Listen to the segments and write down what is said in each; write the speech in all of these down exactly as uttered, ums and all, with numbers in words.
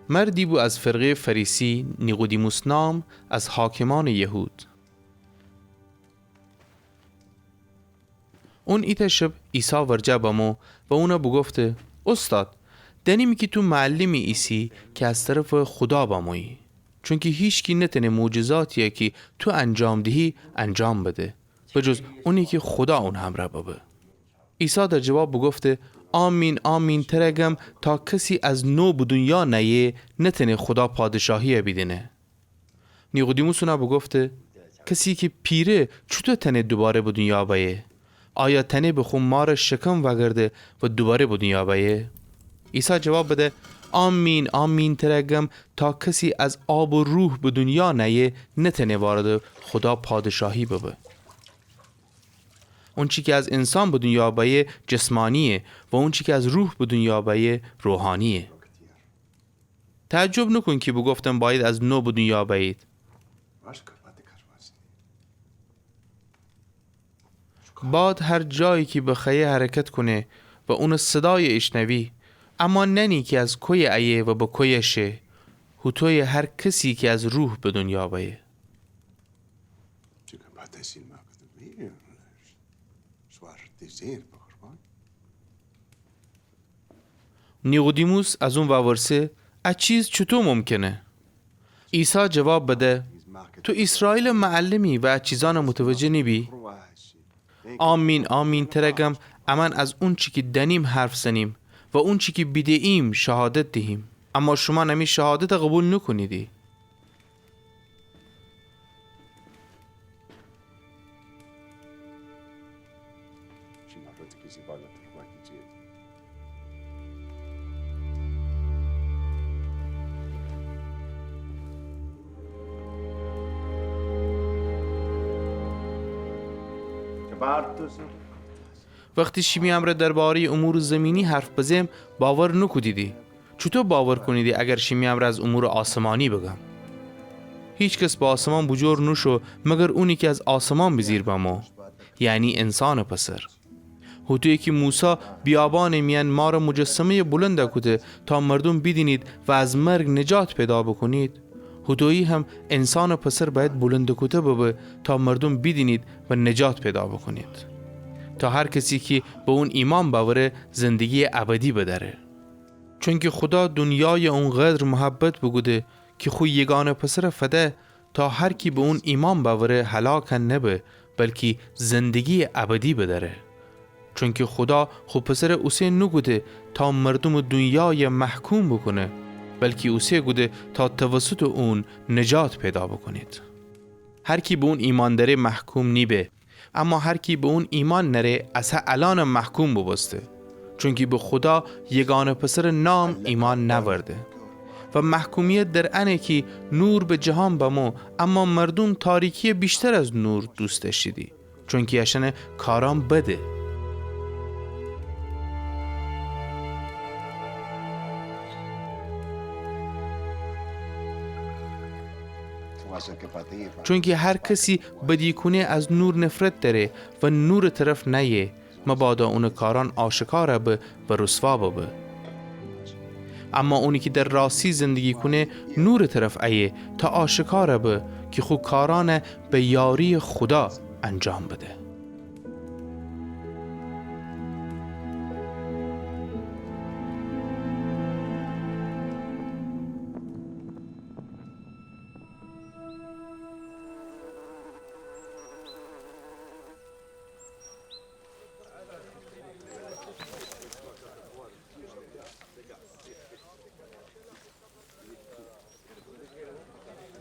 مردی بو از فرقه‌یٚ فریسی، نیقودیموس نام، از حاکمأنٚ یهود. اون ایتأ شب عیسی ورجه بمو و اونَ بوگفته: اوستاد، دأنیمی کی تو معلمی ایسی کی از طرفٚ خودا بمویی، چونکی هیچکی نتأنه معجزاتیی کی تو انجام دیهی انجام بده، به جز اونی کی خودا اون همرأ ببه. عیسی در جواب بوگفته: آمین، آمین، ترَ گم، تا کسی از نو به دونیا نأیه، نتأنه خودا پادشاهیَ بیدینه. نیقودیموس اونَ بوگفته: کسی کی پیره، چوطو تأنه دوباره به دونیا بأیه؟ آیا تأنه به خو مارٚ شکم وأگرده و دوباره به دونیا بأیه؟ عیسی جواب بده: آمین، آمین، ترَ گم، تا کسی از آب و روح به دونیا نأیه، نتأنه واردٚ خودا پادشاهی ببه. اونچی کی از انسان به دونیا بأیه، جسمانییه و اونچی کی از روح به دونیا بأیه، روحانییه. تعجب نوکون کی بوگفتم بأید از نو به دونیا بأیید. باد هر جایی کی بخوأیه حرکت کونه و اونٚ صدای ایشنوی، اما نأنی کی از کویه ایه و به کویه شه. هوطویه هر کسی کی از روح به دونیا بأیه. نیقودیموس از اون وورسه: ا چیز چوطو ممکنه؟ عیسی جواب بده: تو ایسرائیلٚ معلمی و ا چیزأنَ متوجه نیبی؟ آمین، آمین، ترَ گم، امأن از اونچی کی دأنیم حرف زنیم و اونچی کی بیده‌ییم شهادت دیهیم، اما شومأن امی شهادتَ قوبیل نوکونیدی. وختی شیمی امرأ درباره‌یٚ امورٚ زیمینی حرف بزم، باور نوکودیدی. چوطو باور کونیدی اگر شیمی امرأ از امورٚ آسمانی بگم؟ هیکس به آسمان بوجور نوشو مگر اونی کی از آسمان بیجیر بمو، یعنی انسانٚ پسر. هوطویی کی موسی بیابانٚ میأن مارٚ مجسمه‌یَ بلند کوده تا مردوم بیدینید و از مرگ نجات پیدا بوکونید، هوطویی هم انسانٚ پسر بأید بلند کوده ببه تا مردوم بیدینید و نجات پیدا بوکونید. تا هر کسی کی به اون ایمأن بأوره، زندگییٚ ابدی بدأره. چونکی خودا دونیایَ اونقدر محبت بوکوده کی خو یگانه پسرَ فده تا هر کی به اون ایمأن بأوره هلاک نبه، بلکی زندگییٚ ابدی بدأره. چونکی خودا خو پسرَ اوسه نوکوده تا مردومٚ دونیایَ محکوم بوکونه، بلکی اوسه کوده تا توسطٚ اون نجات پیدا بوکونید. هر کی به اون ایمأن دأره محکوم نیبه، اما هر کی به اون ایمأن نأره از هه الأن محکوم بوبوسته. چونکی به خودا یگانه پسرٚ نام ایمأن نأورده. و محکومیت در انه کی نور به جهان بمو، اما مردوم تاریکییَ ویشتر از نور دوست دأشتیدی، چونکی اشأنٚ کارأن بده. چونکی هر کسی بدی کونه از نور نفرت دأره و نورٚ طرف نأیه، مبادا اونٚ کارأن آشکار به و رسوا ببه. اما اونی کی در راستی زندگی کونه، نورٚ طرف ایه تا آشکار به کی خو کارأن به یارییٚ خودا انجام بده.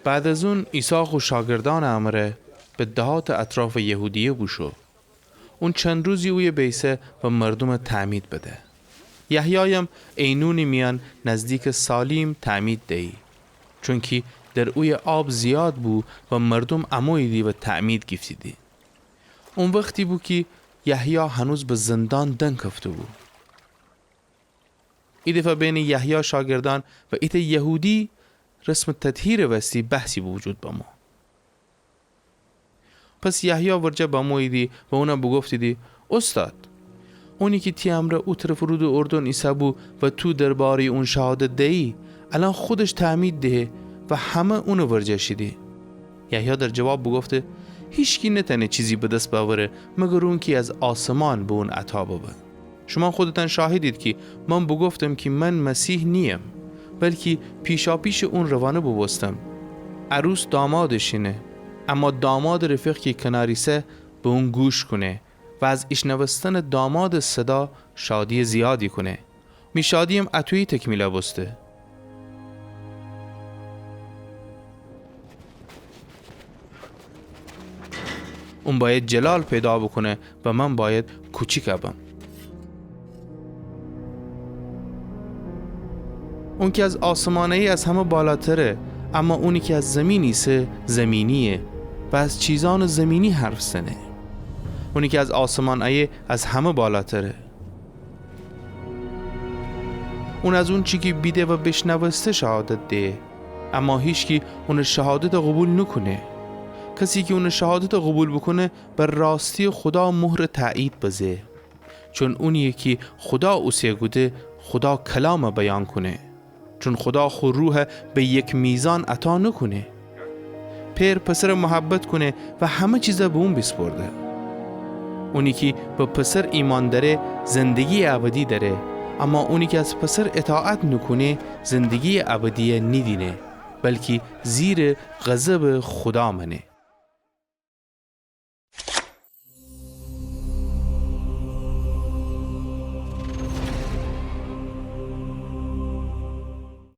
بعد از اون، عیسی خو شاگردأنٚ امرأ به دهاتٚ اطرافٚ یهودیه بوشو. اون چند روزی اویه بیسه و مردومٚ تعمید بده. یحیایم عینونٚ میأن نزدیکٚ سالیم تعمید دیی، چونکی در اویه آب زیاد بو و مردوم اموییدی و تعمید گیفتیدی. او وختی بو کی یحیی هنوز به زندان دنکفته‌بو. ایدفعه بینٚ یحیی شاگردأن و ایتأ یهودی رسمٚ تطهیرٚ وستی بحثی به وجود بمو. پس یحیی ورجه بموییدی و اون بوگفتیدی: اوستاد، اونی کی تی امرأ او طرفٚ رودٚ اردن ایسه‌بو و تو درباره‌یٚ اون شهادت دیی، الأن خودش تعمید دهه و همه اونٚ ورجه شیدی. یحیی در جواب بوگفته: هیچکی نتأنه چیزی به دس بأوره مگر اونکی از آسمان به اون عطا ببه. شومأن خودتأن شاهدید کی من بوگفتم کی من مسیح نییم، بلکی پیشاپیشٚ اون روانه بوبوستم. عروس دامادٚ شینه، اما دامادٚ رفیق کی کنار ایسه به اون گوش کونه و از ایشنوستنٚ دامادٚ صدا شادییٚ زیادی کونه. می شادییم اطویی تکمیل بوسته. اون بأید جلال پیدا بوکونه و من بأید کوچیک بم. اونکی از آسمان ایه از همه بالاتره، اما اونی کی از زیمین ایسه زیمینییه و از چیزأنٚ زیمینی حرف زنه. اونی کی از آسمان ایه از همه بالاتره. اون از اونچی کی بیده و بیشنوسته شهادت دهه، اما هیچکی اونٚ شهادت قوبیل نوکونه. کسی کی اونٚ شهادت قوبیل بوکونه، بر راستی خودا مهرٚ تأیید بزه. چون اونی کی خودا اوسه کوده، خودا کلام بیان کونه. چون خودا خو روح به یک میزان عطا نوکونه. پئر پسر محبت کونه و همه چیز به اون بیسپرده. اونی کی به پسر ایمأن دأره، زندگییٚ ابدی دأره، اما اونی کی از پسر اطاعت نوکونه، زندگییٚ ابدی نیدینه، بلکی زیرٚ غضبٚ خودا مأنه.